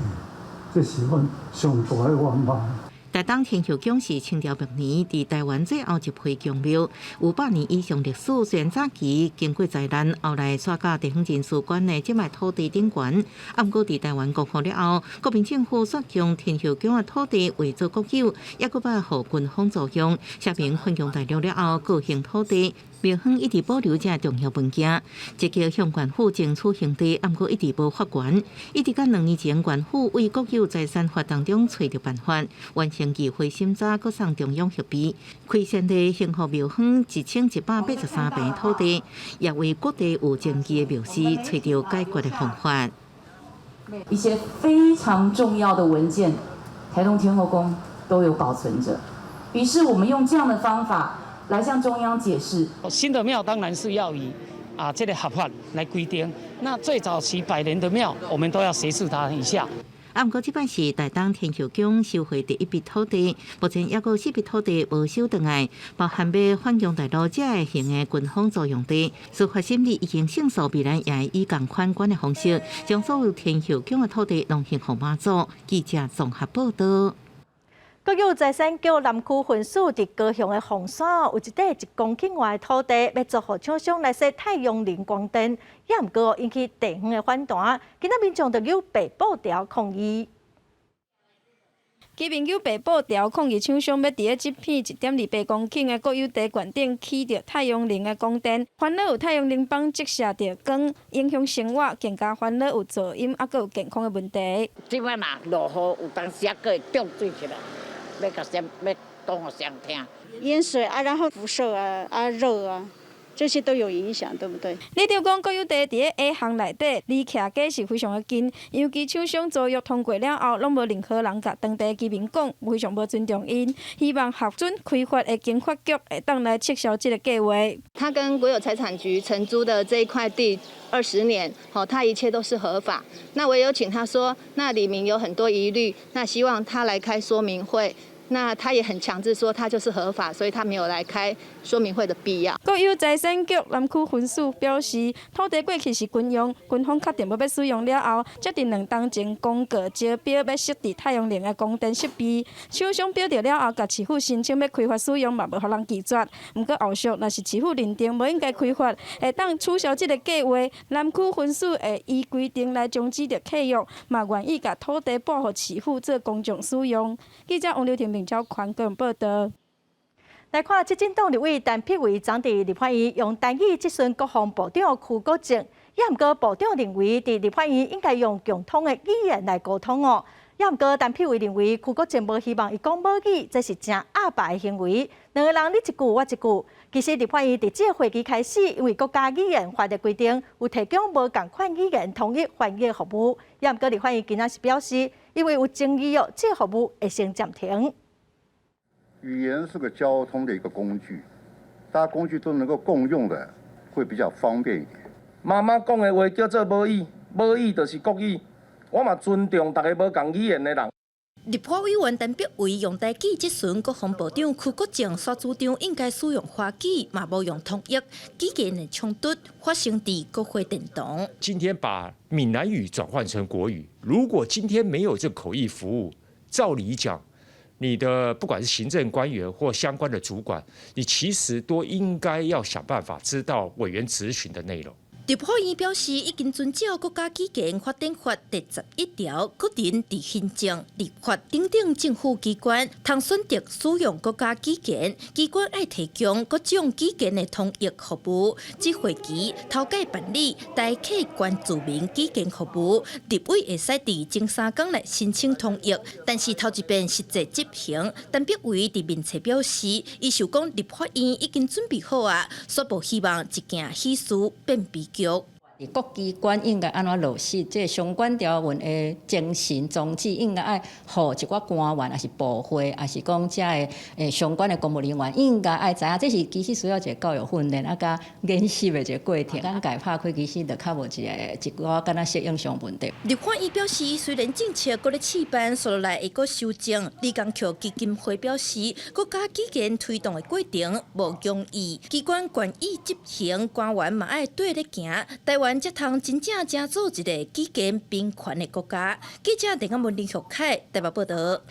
這是阮上大的願望。台東天后宮是清朝末年佇臺灣最後一批宮廟，有百年以上歷史。雖然早期經過災難，後來徙到地方人士管的這塊土地頂懸。啊，毋過佇臺灣光復了後，國民政府煞將天后宮的土地劃做國有，抑閣擺予軍方租用。寫明反攻大陸了後，割還土地。廟方一直保留這重要文件，積極向縣府爭取興地，毋過一直無發懸。一直到2年前，縣府為國有財產法當中揣著辦法，完成議會審查，閣送中央核批，開先例興予廟方1183坪土地，也為各地有爭議的廟寺揣著解決的方法。一些非常重要的文件，台東天後宮都有保存着。於是我們用這樣的方法來向中央解釋。新的廟當然是要以這個合法來規定。那最早期百年的廟，我們都要協助他一下。啊，毋過這擺是台東天后宮收回第一筆土地，目前猶閣有四筆土地無收轉來，包含欲反攻大陸才會還的軍方租用地。司法審理已經勝訴，未來也會以仝款管的方式，將所有天后宮的土地攏還予媽祖。記者綜合報道。國有財產局南區分署佇高雄的鳳山有一塊1公頃外的土地，欲租予廠商來設太陽能光電，也毋過引起地方的反彈。今仔民眾就搝白布條抗議。居民搝白布條抗議廠商欲佇咧這片1.28公頃的國有地懸頂起著太陽能的光電，煩惱有太陽能板折射著光，影響生活，更加煩惱有噪音，猶閣有健康的問題。這擺若落雨，有當時猶閣會漲水起來。欲共誰欲講予誰聽？淹水啊，然後輻射啊，啊熱啊，這些都有影響，對不對？里長講，國有地佇咧下巷內底，離徛家是非常的近，尤其廠商租約通過了後，攏無任何人共當地居民講，非常無尊重𪜶。希望核准開發的經發局會當來撤銷這個計劃。他跟國有財產局承租的這一塊地20年，好，他一切都是合法。那我也有請他說，那里民有很多疑慮，那希望他來開說明會。那他也很強制說他就是合法，所以他沒有來開說明會的必要。國有財產局南區分署表示，土地過去是軍用，軍方確定無欲使用了後，才佇2冬前公告招標欲設置太陽能的光電設備。廠商標著了後，共市府申請欲開發使用嘛，無予人拒絕。毋過後續若是市府認定無應該開發，會當取消這個計劃。南區分署會依規定來終止著契約，嘛願意共土地撥予市府做公眾使用。記者王劉婷、明昭寬個人報道。來看，執政黨立委陳柏惟昨佇立法院用台語質詢國防部長邱國正，也毋過部長認為佇立法院應該用共通的語言來溝通哦。也毋過陳柏惟認為邱國正無希望伊講母語，這是誠鴨霸的行為。兩个人你一句我一句。其實立法院佇這個會期開始，因為國家語言法的規定，有提供無仝款語言統一翻譯服務。也毋過立法院今仔是表示，因為有爭議哦，這個服務會先暫停。語言是個交通的一個工具，大家工具都能夠共用的，會比較方便一點。媽媽講的話叫做母語，母語就是國語。我嘛尊重逐个無仝語言的人。立法委員陳柏惟用台語質詢國防部長邱國正，煞主張應該使用華語，嘛無用統一。語言的衝突發生佇國會殿堂。今天把閩南語轉換成國語，如果今天沒有這個口譯服務，照理講，你的不管是行政官員或相關的主管，你其實都應該要想辦法知道委員質詢的內容。立法院表示，已經遵照國家語言發展法第11條，個人佇行政、立法等等政府機關，通選擇使用國家語言，機關愛提供各種語言的統譯服務。這會期頭擺辦理台客原住民語言服務，立委會使佇前3工來申請統譯，但是頭一遍實際執行，陳柏惟佇面冊表示，伊想講立法院已經準備好啊，煞無希望一件喜事變悲劇。國機關應該按怎落實這個相關條文的精神宗旨，應該愛予一寡官員，抑是部會，抑是講遮的相關的公務人員，應該愛知影，這是其實需要一個教育訓練啊，佮研習的一個過程。眼界拍開，其實就較無一个一寡敢若適應上問題。立法院表示，雖然政策閣咧試辦，紲落來會閣修正。李江橋基金會表示，國家語言推動的過程無容易，機關願意執行，官員嘛愛綴咧行。台灣灣才通真正成做一个語言平權的國家。記者鄭亞文林玉凱台北報道。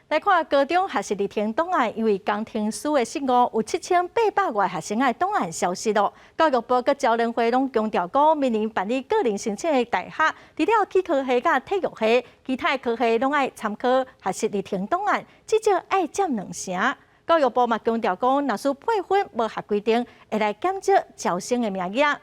來看高中學習歷程檔案，因為工程師的失誤，有7800外學生的檔案消失囉。教育部佮招聯會攏強調講，明年辦理個人申請的大學，除了齒科系佮體育系，其他的科系攏愛參考學習歷程檔案，至少愛佔兩成。教育部嘛強調講，若是配分無合規定，會來減少招生的名額。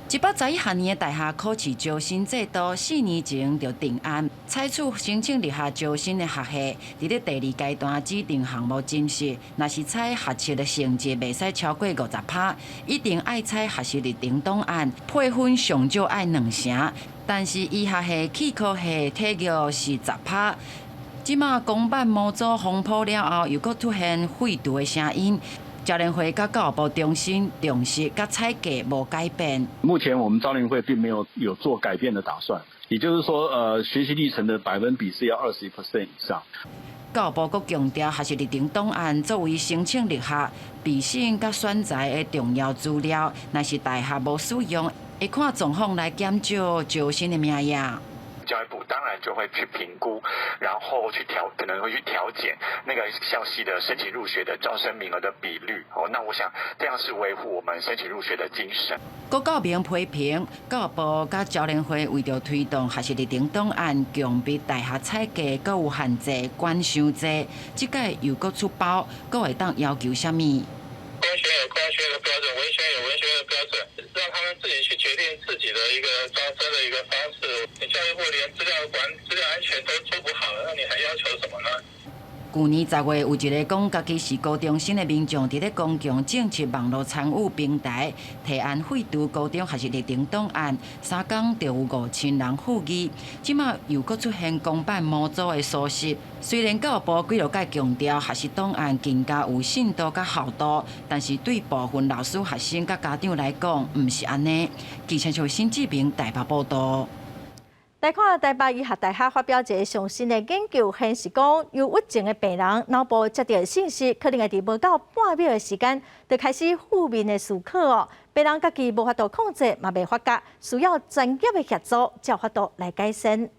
111學年的大學考試招生制度，4年前就定案，採取申請入學招生的學系，佇咧第二階段指定項目真實，若是採學測的成績袂使超過50趴，一定愛採學習歷程檔案，配分上少愛兩成。但是醫學系、齒科系、體育是10趴。這馬公版模組風波了後，又閣出現廢除的聲音。招聯會佮教育部重申，重視佮採計無改變。目前我們招聯會並沒有做改變的打算，也就是說，學習歷程的百分比是要21% 以上。教育部閣強調，學習歷程檔案作為申請入學、備審佮選才的重要資料，若是大學無使用，會看狀況來減少招生的名額。教育部當然就會去評估，然後去調，可能會去調減那個校系的申請入學的招生名額的比率。哦，那我想這樣是維護我們申請入學的精神。郭教明批評教育部佮招聯會為著推動學習歷程檔案，強迫大學採計，閣有限制，管傷濟，這擺又閣出包，閣會當要求啥物？工學有工學的標準，文學有文學的標準，讓他們自己去決定自己的一個招生的一個方式。你教育部連資料管、資料安全都做不好了，那你還要求什麼呢？舊年10月，有一个講家己是高中生的民眾，佇咧公共政策網路參與平台提案廢除高中學習歷程檔案，3工就有5000人附議。這馬又閣出現公版模組的疏失。雖然教育部幾落擺強調學習檔案更加有信度佮效度，但是對部分老師、學生佮家長來講，毋是按呢。記者新志平台北報道。來看台北醫學大學發表一个上新的研究，顯示講，憂鬱症的病人腦部接著信息，可能會佇無夠半秒的時間，就開始負面的思考哦。病人家己無法度控制，嘛袂發覺，需要專業的協助，才有法度來改善。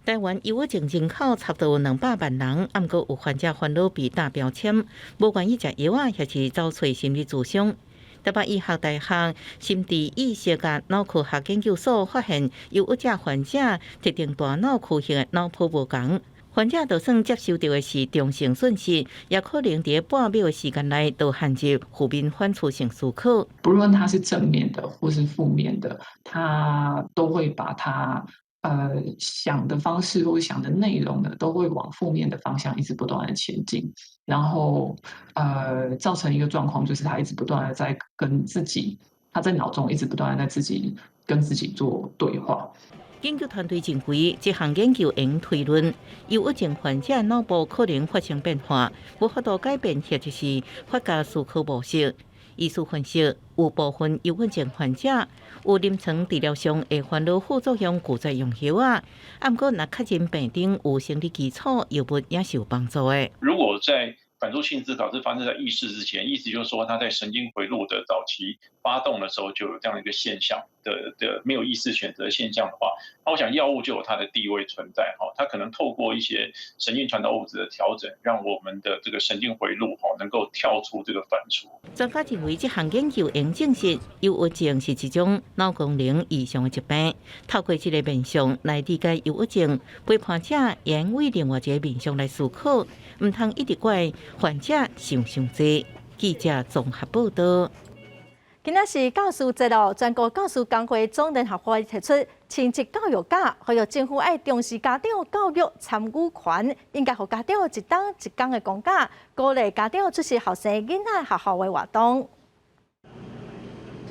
台灣憂鬱症人口差不多有200萬人，毋過有患者煩惱被打標籤，無願意食藥仔，抑是走揣心理諮商。台北醫學大學心智意識佮腦科學研究所發現，憂鬱症患者特定大腦區域的腦波無仝，患者就算接收著的是中性訊息，也可能佇半秒的時間內就陷入負面反芻性思考。不論它是正面的或是負面的，他都會把他想的方式或想的內容呢，都會往負面的方向一直不斷的前進，然後造成一個狀況，就是他一直不斷的在跟自己，他在腦中一直不斷的在自己跟自己做對話。研究團隊認為，這項研究會推論，憂鬱症患者腦部可能發生變化，無法度改變或者是發覺思考模式。醫師分析，有部分憂鬱症患者有臨床治療上會煩惱副作用，拒絕用藥仔。毋過，若確認病徵有生理基礎，藥物也是有幫助的。如果在反芻性思考是發生在意識之前，意思就是說，他在神經回路的早期發動的時候就有這樣一個現象的沒有意識選擇現象的話，那我想藥物就有它的地位存在哈，它可能透過一些神經傳導物質的調整，讓我們的這個神經回路哈能夠跳出這個反芻。專家認為，這項研究應證實，憂鬱症是一種腦功能異常的疾病。透過這個面向來理解憂鬱症，陪伴者會為另外一個面向來思考，毋通一直怪患者想傷濟。記者綜合報道。今仔是教師節囉，全國教師工會總聯合會提出親職教育假，呼籲政府愛重視家長教育參與權，應該予家長一冬一工的公假，鼓勵家長出席予生囡仔學校的活動。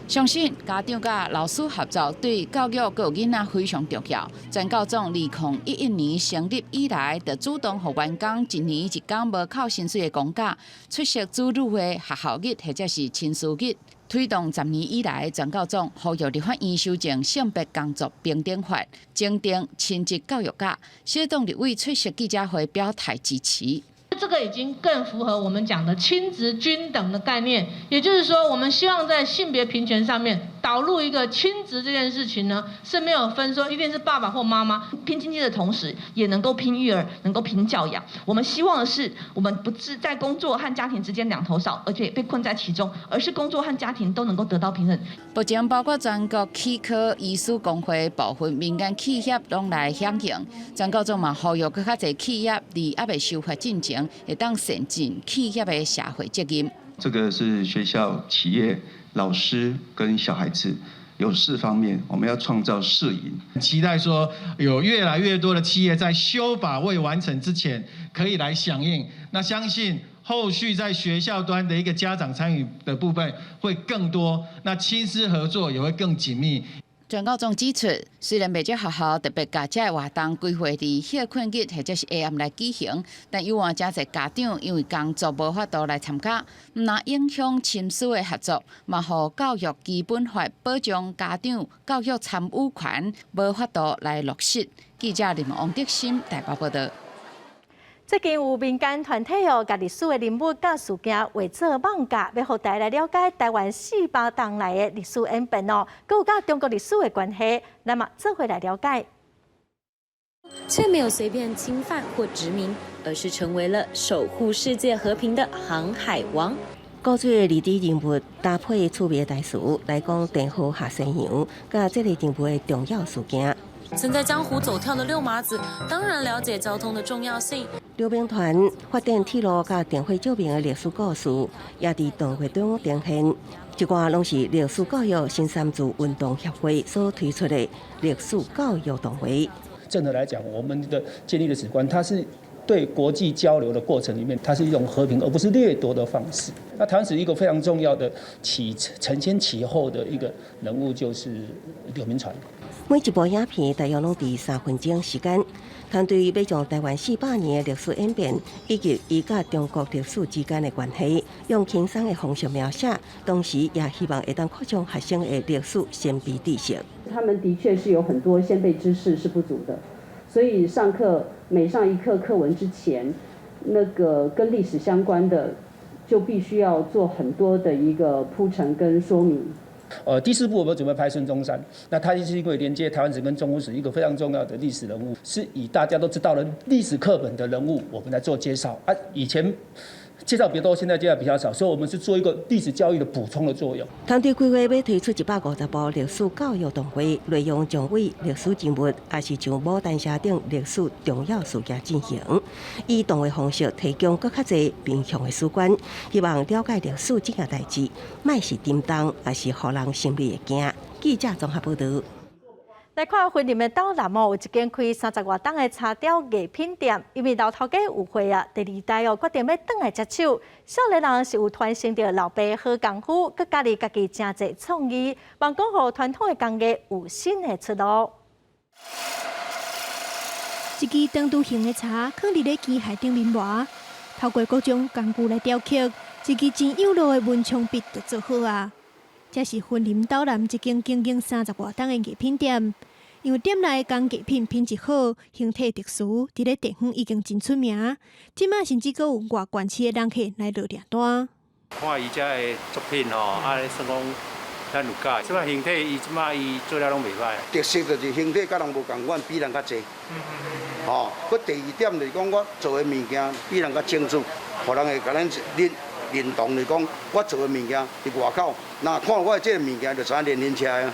相信家長佮老師合作對教育佮囡仔非常重要。全教總2011年成立以來，就主動予員工一年一工無扣薪水的公假，出席子女的學校日或者是親師日。推動10年以來，全教總呼籲立法院修正性別工作平等法，增訂親職教育假。小董立委出席記者會表態支持。這個已經更符合我們講的親職均等的概念，也就是說，我們希望在性別平權上面導入一個親職這件事情呢，是沒有分說一定是爸爸或媽媽。拼經濟的同時，也能夠拼育兒，能夠拼教養。我們希望的是，我們不是在工作和家庭之間兩頭少，而且被困在其中，而是工作和家庭都能夠得到平衡。目前包括全國齒科醫師公會部分民間企業攏來響應，全教總嘛呼籲閣較濟企業佇猶未修法進前，會當善盡企業的社會責任。這個是學校、企業、老師跟小孩子有四方面，我們要創造四贏。期待說有越來越多的企業在修法未完成之前，可以來響應。那相信後續在學校端的一個家長參與的部分會更多，那親師合作也會更緊密。全教總指出，雖然袂少學校特別共這个活動規劃佇歇睏日或者是下暗來舉行，但猶原誠濟家長因為工作無法度來參加，毋但影響親師的合作，嘛予教育基本法保障家長教育參與權無法度來落實。記者林王德心台北報導。最近有民間團體哦，共歷史的人物佮事件畫做艋舺，欲予大家來了解台灣400冬來的歷史演變哦，閣有佮中國歷史的關係，咱嘛做伙來了解。卻沒有隨便侵犯或殖民，而是成為了守護世界和平的航海王。古錐的歷史人物搭配趣味的台詞來講，鄭和下西洋，佮這個人物的重要事件。曾在江湖走跳的六麻子，當然了解交通的重要性。劉銘傳發展鐵路佮電火照明的歷史故事，也佇動畫中呈現。這寡攏是歷史教育新三自運動協會所推出的歷史教育動畫。正的來講，我們的建立的史觀，它是對國際交流的過程裡面，它是一種和平，而不是掠奪的方式。那台灣史一個非常重要的起承先啟後的一個人物，就是劉銘傳。每一部影片大約攏佇3分鐘時間，團隊欲將台灣400年的歷史演變，以及伊佮中國歷史之間的關係，用輕鬆的方式描寫，同時也希望會當擴充學生的歷史先備知識。他們的確是有很多先備知識是不足的，所以上課每上一課課文之前，那個跟歷史相關的，就必須要做很多的一個鋪陳跟說明。第四部我們準備拍孫中山，那他就是因為連接台灣史跟中國史一個非常重要的歷史人物，是以大家都知道的歷史課本的人物，我們來做介紹啊。以前介紹比較多，現在介紹比較少，所以我們是做一個歷史教育的補充的作用。團隊規劃欲推出150部歷史教育動畫，內容將為歷史人物，抑是像牡丹社等歷史重要事件進行，以動畫方式提供閣較濟面向的史觀，希望了解歷史這件代誌，莫是沉重，抑是予人心裡會驚。記者綜合報導。來看雲林的斗南哦，有一間開30外冬的茶雕藝品店，因為老頭家有歲啊，第二代哦決定欲轉來接手。少年人是有傳承著老爸好功夫，閣加入家己誠濟創意，望講予傳統的工藝有新的出路。一支長錘形的柴，囥佇咧機械頂面磨，透過各種工具來雕刻，一支真幼路的文昌筆就做好啊。這是雲林斗南一間經營30外冬的藝品店，因為店內的工藝品品質好，形體特殊，佇咧地方已經真出名。這馬甚至閣有外縣市的人客來落訂單。看伊遮的作品吼，啊，算講咱有佮意。這馬形體，伊這馬伊做了攏袂䆀。特色就是形體佮人無仝款，比人較濟。吼，閣第二點就是講，我做的物件比人較精緻，予人會共咱認認同，就是講我做的物件佇外口，若看我的這个物件，就知影連連車啊。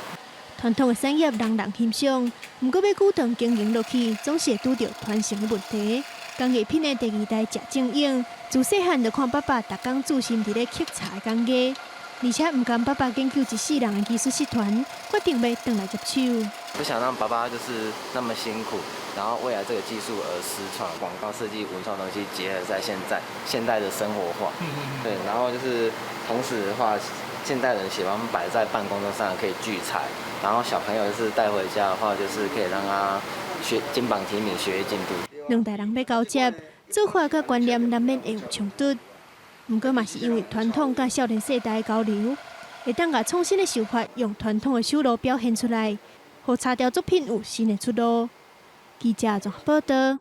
傳統的產業人人欣賞，毋過欲久長經營落去，總是會拄著傳承的問題。工藝品的第二代謝正英，自細漢就看爸爸逐工注心佇咧刻柴的工藝，而且毋甘爸爸研究一世人的技術失傳，決定欲轉來接手。不想讓爸爸就是那麼辛苦，然後為了這個技術而失傳。廣告設計、文創東西結合在現在現代的生活化，對，然後就是同時的話，現代人喜歡擺在辦公桌上可以聚財，然後小朋友就是帶回家的話，就是可以讓他學金榜題名、學業進步。兩代人欲交接，做法佮觀念難免會有衝突。毋過嘛是因為傳統佮少年世代的交流，會當共創新的手法用傳統的手路表現出來，予茶雕作品有新的出路。記者綜合報導。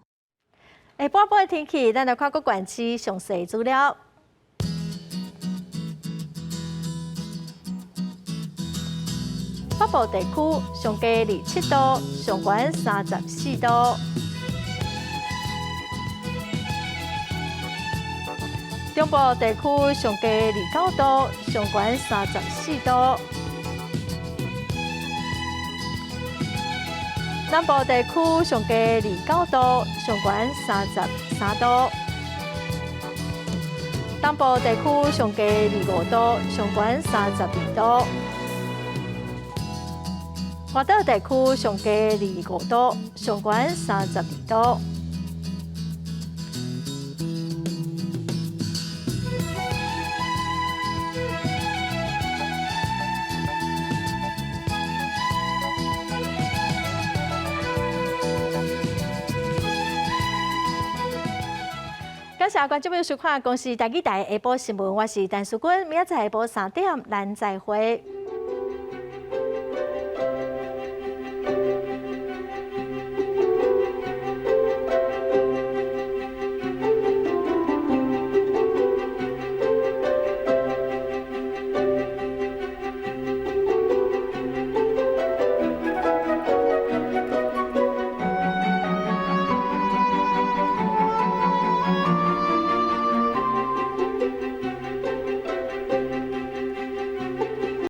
下晡的天氣，咱來看各縣市詳細資料。北部地區上低27度，上懸34度。中部地區上低29度，上懸34度。南部地區上低29度，上懸33度。東部地區上低25度，上懸32度。外島地區上低25度，上懸32度。感謝觀眾朋友收看《公視台語台》下晡新聞，我是陳淑君，明仔載下晡3點，咱再會。